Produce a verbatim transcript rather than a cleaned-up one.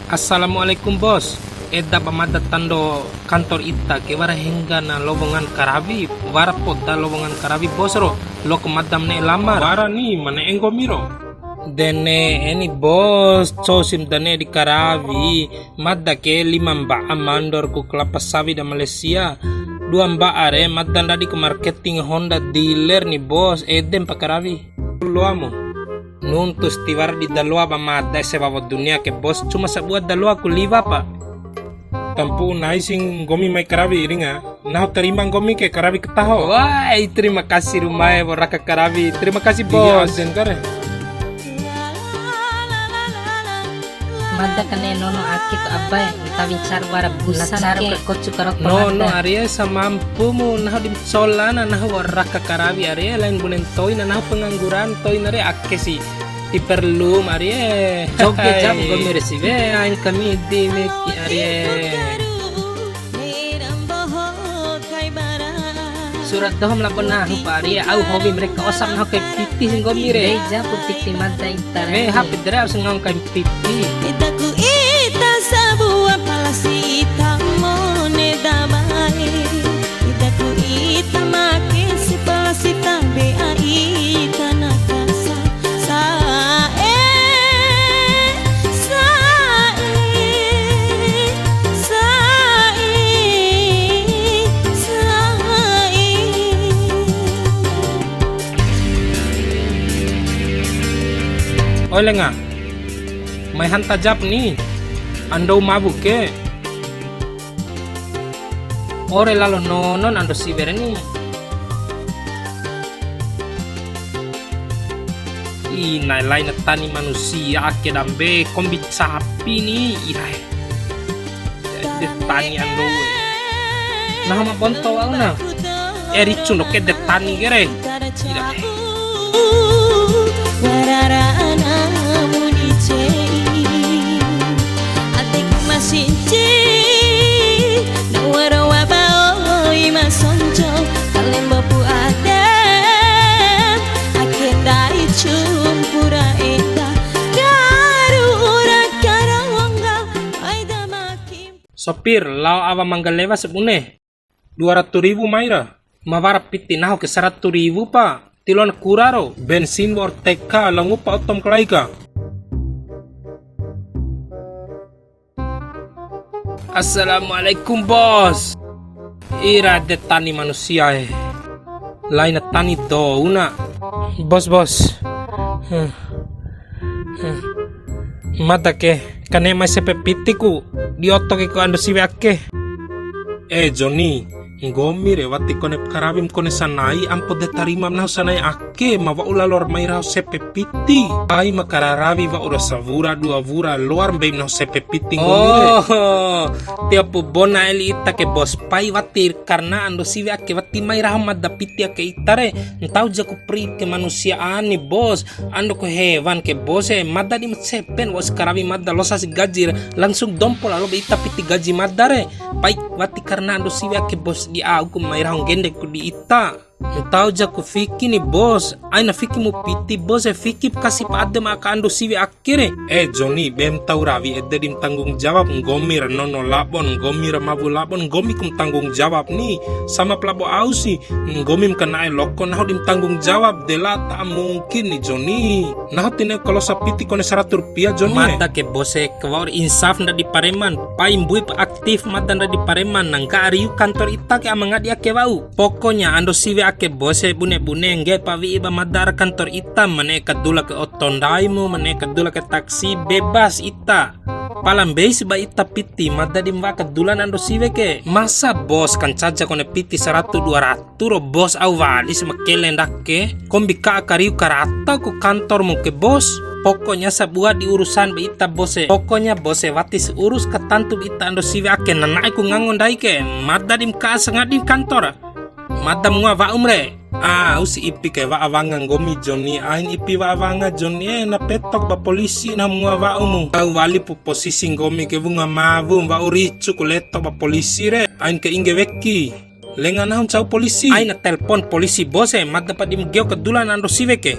Assalamualaikum, Bos. Eda ba mada tando kantor ita ke, wara hengga na lowongan karawi, wara poda lowongan karawi, Bos, ro. Loaku mada ma ne'e lamar. Wara ni, ma ne'e nggomi ro. De ne'e ni, Bos, cou si ma da ne'e di karawi. Mada ke lima mba'a mandor ku kelapa sawit da Malaysia. Dua mba'a re mada ndadi ku marketing Honda dealer ni, Bos, ede mpa karawi. Loamu. Nuntu si tiwara di da loa ba mada ese wawo dunia ke, Bos, cuma sabua da loa ku liwa pa. Tampu'u nai si nggomi mai karawi ringa. Nahu tarima nggomi ke karawi kataho. Wai, terima kasih Ruma e, wa'u raka karawi. Terima kasih, Bos. Iya, aden kare. Mada ka ne'e nono ake ku abae, ntawi ncara wara busa ke. Nono arie samampumu, nahu di ma cola na, nahu wa'u raka karawi arie, lain bune ntoi na, nahu pengangguran, ntoi na re ake si. Ti perlu ma arie. Joge jam nggomi re siwe, ain kami di weki arie. Surat dohom labo nahu pa arie, au howi mereka osap nahu kai piti si nggomi re. Dei japu piti mada ita re. Me hape dere harus ngau kai piti. Ita ku ita sabua palasi ita mone dabae. Ita ku ita make si palasi tabe a ita nakasa. Sa'e, sa'e, sa'e, sa'e. Oi lenga, mai hanta jap ni, andou mabu ke. Ore lalo nonon ando siwe re ni. Ina laina tani manusia ake dambe, kombi capi ni, irae. De tani ando. Nahu ma bonto wa'u na. E ricu ndoke de tani ke re. Irae. Warara ana muni cei. Atiku masinci, na waro waba oi masonco, kalembo pu adem, ake ndai cumpura eda, daru ura karawangga, aida maki. Sopir, lao awa Manggalewa sabune. Dua ratu riwu mai ra. Ma wara piti nahu ke saratu riwu pa. Tiloan kura ro. Bensin wa'ur teka, lao ngupa otom kalai ka. Assalamualaikum, Bos. Ira de tani manusia e. Laina tani dou na. Bos, bos. Huh. Huh. Mada ke, kane mai sepe pitiku, di oto ke ku ando siwe ake. Eh, Joni, nggomi re wati kone karawim kone sanai, ampo de tarimam nahu sanai ake, ma wa'u lalor mai raho sepe piti. Pai ma kararawi wa'ura sawura dua wura, loar mbeim nahu sepe piti nggomi re. Oh, tiopu bona eli ita ke, Bos. Pai wati karna ando siwe ake wati mai raho mada piti ake ita re. Ntau jaku pri kemanusiaan ni, Bos. Ando ku hewan ke, Bos e, mada di ma sepen, wa'us karawi mada losa si gaji re, langsung dompo lalo ba ita piti gaji mada re. Pai wati karna ando siwe ake, Bos, di au ku mai raho nggende ku di ita. Ntau jaku fiki ni, Bos, aina fiki mu piti, Bos e, fiki kasi pa ade ma aka ando siwe ake re. Eh, Joni, bem tau rawi ede di ma tanggung jawab, nggomi ra nono labon, nggomi ra mabu labon, nggomi ku ma tanggung jawab ni, sama pa labo au si. Nggomi ma kana'e loko, nahu di ma tanggung jawab, de la ta mungkin ni, Joni. Nahu ti ne'e kalosa piti kone saratu rupiah, Joni e. Mada ke, Bos e, ke wa'ur insaf ndadi pareman, pai mbuip aktif mada ndadi pareman, na ngga'a riu kantor ita ke ama ngadi ake wa'u. Pokoknya ando siwe ake, Bos e, bune-bune ngge'e pa wi'i ba mada ara kantor ita, ma ne'e kadula ke oto ndaimu, ma ne'e kadula ke taksi, bebas ita. Pala mbeis ba ita piti, mada di ma wa'a kadula na ando siwe ke. Masa, Bos, kancaja kone piti saratu dua ratu ro, Bos, au walis ma kele ndake. Kombi ka'a kariu karata ku kantor mu ke, Bos. Pokoknya sabua di urusan ba ita, Bos e. Pokoknya, Bos e, watis urus katantu ba ita ando siwe ake, nana'e ku ngango ndai ke. Mada di ma ka'a sangadi kantor. Mada ma ngoa wa'um re. Ah, au si ipi ke wa'a wanga nggomi, Joni, ain ipi wa'a wanga, Joni e, na petok ba polisi na ma ngoa wa'umu. Au wali pu posisi nggomi ke, wunga mawum, wa'u ricu ku leto ba polisi re, ain ke ingge weki. Lenga nahu ncau polisi. Aina telpon polisi, Bos e, mada pa di ma geo kadula na ando siwe ke.